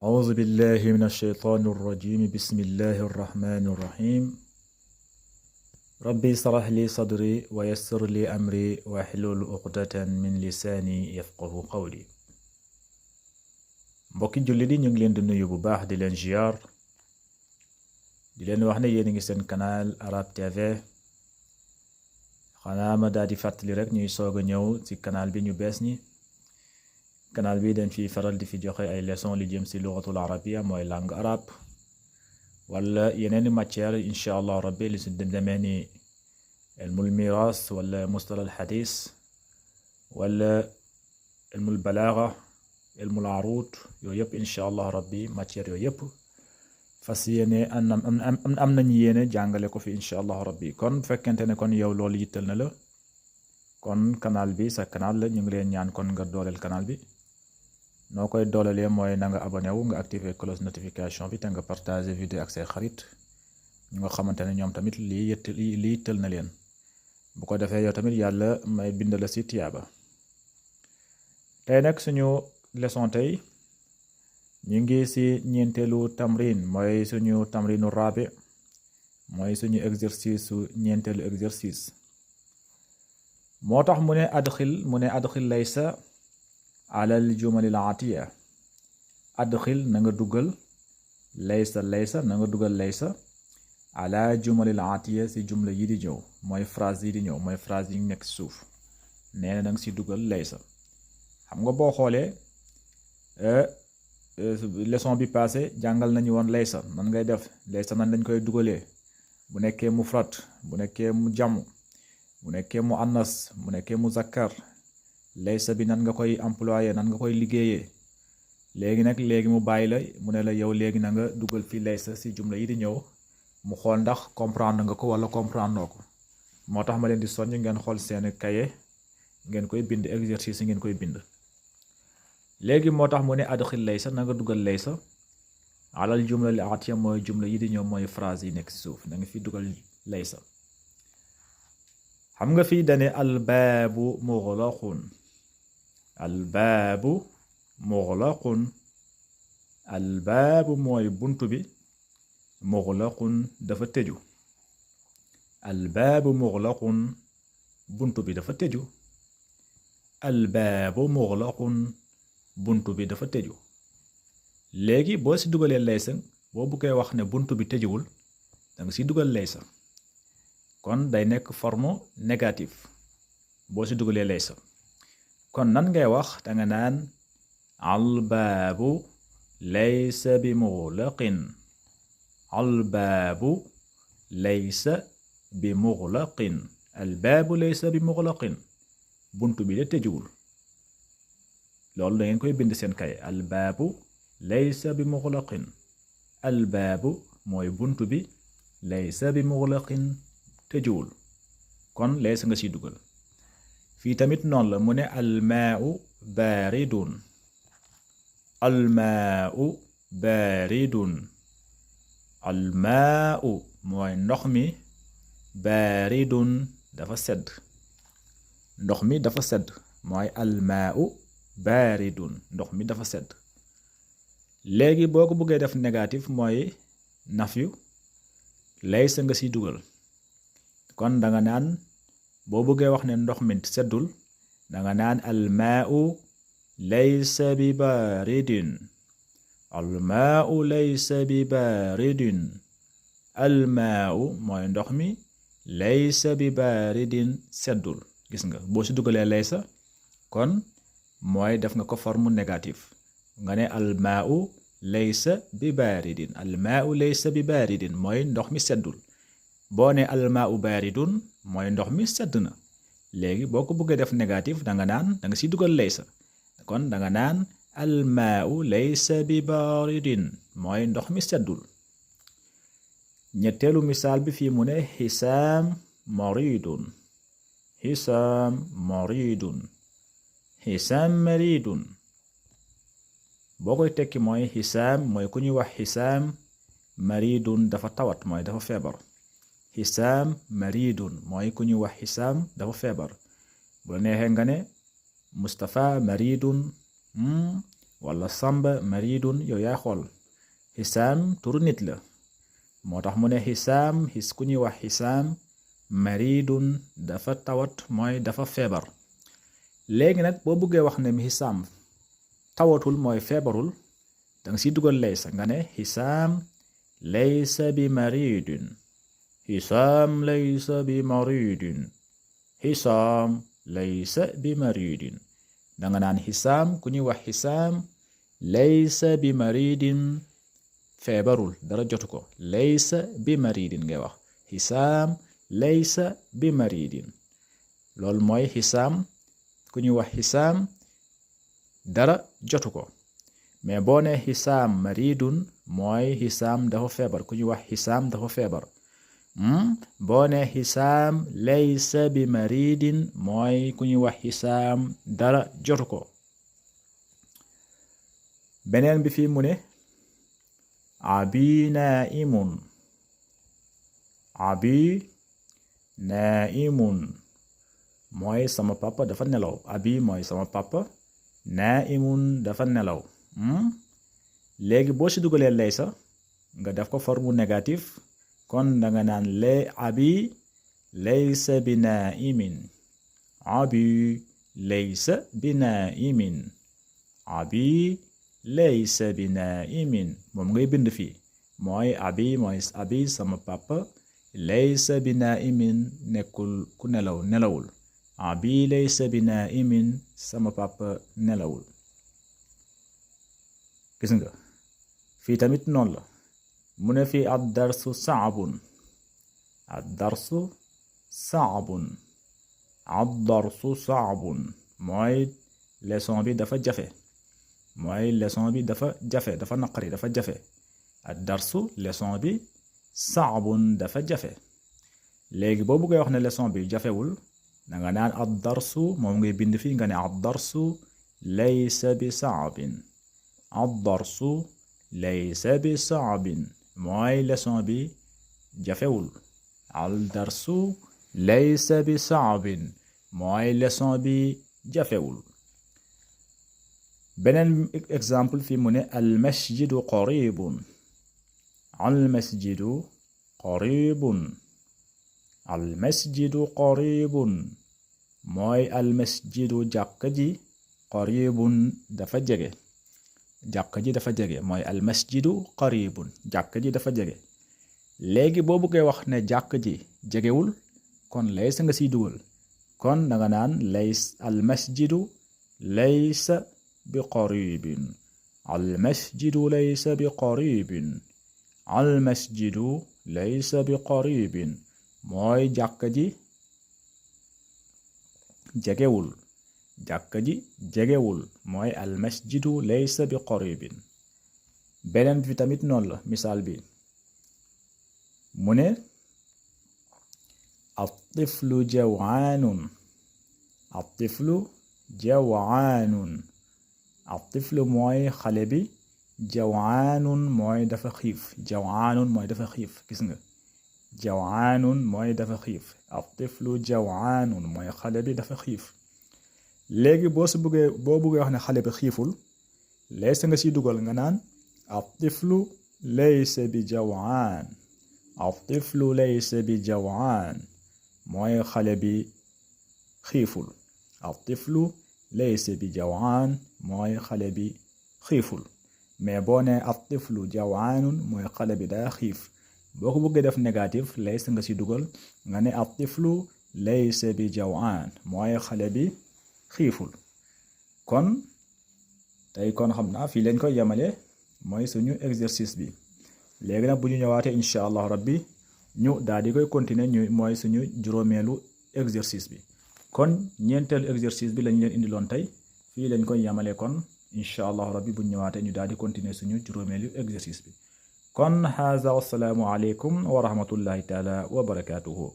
أعوذ بالله من الشيطان الرجيم بسم الله الرحمن الرحيم ربي اشرح لي صدري ويسر لي أمري واحلل عقدة من لساني يفقه قولي mbokki jullit yi ñu ngi leen di nuyu bu baax di leen ziar di leen wax ne yéen a ngi seen canal Arab TV xanaa ma daal di fàttali rek ñuy soog a ñëw ci canal bi ñu bees ñi canal bi dañ fi faral di fi joxe ay leçon li jëm ci lugatul arabia mooy langue arabe wala yeneeni matière incha allah rabbi li si demee ni ilmul miras wala mustalah al hadis wala ilmul balaaga ilmul arud yooyu yëpp incha allah rabbi matière yooyu yëpp fas yéene am nañu yéene jàngale ko fi incha allah rabbi kon bu fekkente ne kon yow loolu yittal na la kon canal bi sa canal la ñu ngi leen ñaan kon nga dooleel canal bi noo koy doolelee mooy na nga abonné wu nga activer cloche notification bi te nga partager vidéo ak say xarit ñu nga xamante ne ñoom tamit lii yittal na leen bu ko defee yow tamit yàlla may bind la ci tiyaaba tey nag suñu leçon tey ñu ngi ci ñeenteelu tamrin mooy suñu tamrinu raabi mooy suñu exercice su ñeenteelu exercice moo tax mu ne adxil laysa alal jumalil atiya adxil na nga dugal laysa na nga dugal laysa ala jumalil atiya ci jumla yi di ñëw mooy phrase yi di ñëw mooy phrase yi nekk suuf nee na nga ci dugal laysa xam nga boo xoolee leçon bi passé jàngal nañu woon laysa nan ngay def laysa nan dañ koy dugalee bu nekkee mufrad bu nekkee mu jamu bu nekkee mu annas bu nekkee mu zakkar laysa bi nan nga koy employé nan nga koy liggéeyee léegi mu bàyyi la mu ne la yow léegi na nga dugal fii laysa ci jumla yi di ñëw mu xool ndax comprendre nga ko wala comprendre noo ko moo tax ma leen di soññ ngeen xool seen kaye ngeen koy bind exercice ngeen koy bind léegi moo tax mu ne adxil laysa na nga dugal laysa alal jumla li atiya mooy jumla yi di ñëw mooy phrase yi nekk ci suuf na nga fi dugal laysa xam nga fii dane albaabu mughlaqun albaabu mughlaqun albaabu mooy buntu bi mughlaqun dafa tëju albaabu mughlaqun buntu bi dafa tëju albaabu mughlaqun buntu bi dafa tëju léegi boo ci dugalee laysa boo buggee wax ne buntu bi tëjuwul danga ci dugal laysa kon day nekk forme négative boo ci dugalee laysa kon nan ngay wax danga naan albaabu laysa bi mughlaqin albaabu laysa bi mughlaqin albaabu laysa bi mughlaqin buntu bi de tëjuwul loolu da ngeen koy bind seen kay albaabu laysa bi mughlaqin albaabu mooy buntu bi laysa bi mughlaqin tëjuwul kon laysa nga ciy dugal fii tamit noonu la mu ne almaau baaridun almaau baaridun almaau mooy ndox mi baaridun dafa sedd ndox mi dafa sedd mooy almaau baaridun ndox mi dafa sedd léegi boo ko bëggee def négatif mooy nafyu laysa nga ciy dugal kon danga naan boo bëggee wax ne ndox mi seddul danga naan almaau laysa bi baaridin almaau laysa bi baaridin almaau mooy ndox mi laysa bi baaridin seddul gis nga boo ci dugalee laysa kon mooy def nga ko forme négatif nga ne almaau laysa bi baaridin almaau laysa bi baaridin mooy ndox mi seddul boo ne almaau baaridun mooy ndox mi sedd na léegi boo ko bëggee def négatif danga ci dugal laysa kon danga naan almaau laysa bi baaridin mooy ndox mi seddul ñetteelu misaal bi fii mu ne xisaam maridun xisaam maridun xisaam maridun boo koy tekki mooy xisaam mooy ku ñuy wax xisaam maridun dafa tawat mooy dafa feebar xisaam maridun mooy ku ñuy wax xisaam dafa feebar bu la neexee nga ne Mustafa maridun wala Samba maridun yow yaay xool Hisaam turu nit la moo tax mu ne Hisaam ku ñuy wax Hisaam maridun dafa tawat mooy dafa feebar léegi nag boo bëggee wax ne Hisaam tawatul mooy feebarul danga si dugal laysa nga ne Hisaam laysa bi maridun Hisaam laysa bi maridun Hisaam laysa bi maridin danga naan Hisaam ku ñuy wax Hisaam laysa bi maridin feebarul dara jotu ko laysa bi maridin ngay wax Hisaam laysa bi maridin loolu mooy Hisaam ku ñuy wax Hisaam dara jotu ko mais boo ne Hisaam maridun mooy Hisaam dafa feebar ku ñuy wax Hisaam dafa feebar boo ne Hisaam laysa bi maridin mooy ku ñuy wax Hisaam dara jotu ko beneen bi fii mu ne abi naimun abi naimun mooy sama papa dafa nelaw abi mooy sama papa naimun dafa nelaw léegi boo ci dugalee laysa nga def ko forme négatif kon danga naan abi laysa bi naimin abi laysa bi naimin abi laysa bi naimin moom ngay bind fii mooy abi sama papa laysa bi naimin nekkul ku nelawul abi laysa bi naimin sama papa nelawul gis nga fii tamit noonu la mu ne fii ad-darsu sa'bun ad-darsu sa'bun ad-darsu sa'bun mooy leçon bi dafa jafe dafa naqari dafa jafe ad-darsu leçon bi sa'bun dafa jafe léegi boo bëggee wax ne leçon bi jafewul danga naan ad-darsu moom ngay bind fii nga ne ad-darsu laysa bi sa'bin ad-darsu laysa bi sa'bin mooy leçon bi jafewul ad-darsu laysa bi sa'bin mooy leçon bi jafewul beneen exemple fi mu ne al-masjidu qaribun al-masjidu qaribun al-masjidu qaribun mooy al-masjidu jàkka ji qaribun dafa jege jàkka ji dafa jege mooy almasjidu qaribun jàkka ji dafa jege léegi boo bëggee wax ne jàkka ji jegewul kon laysa nga siy dugal kon danga naan almasjidu laysa bi qaribin almasjidu laysa bi qaribin almasjidu laysa bi qaribin mooy jàkka ji jegewul mooy almasjidu laysa bi qaribin beneen bi tamit noonu la misaal bi mu ne at-tiflu jaw'anun at-tiflu jaw'anun at-tiflu mooy xale bi jaw'anun mooy dafa xiif jaw'anun mooy dafa xiif gis nga jaw'anun mooy dafa xiif at-tiflu jaw'anun mooy xale bi dafa xiif léegi boo bëggee wax ne xale bi xiiful laysa nga siy dugal nga naan at-tiflu laysa bi jaw'an at-tiflu laysa bi jaw'an mooy xale bi xiiful at-tiflu laysa bi jaw'an mooy xale bi xiiful mais boo ne at-tiflu jaw'anun mooy xale bi daa xiif boo ko bëggee def négatif laysa nga siy dugal nga ne at-tiflu laysa bi jaw'an mooy xale bi xiiful kon tey kon xam naa fii lañ koy yemale mooy suñu exercice bi léegi nag bu ñu ñëwaatee incha allah rabbi ñu daal di koy continuer ñu mooy suñu juróomeelu exercice bi kon ñeenteelu exercice bi lañ leen indiloon tey fii lañ koy yemale kon incha allah rabbi bu ñu ñëwaatee ñu daal di continuer suñu juróomeelu exercice bi kon haza wassalaamu aleykum wa rahmatullahi taala wa barakatuhu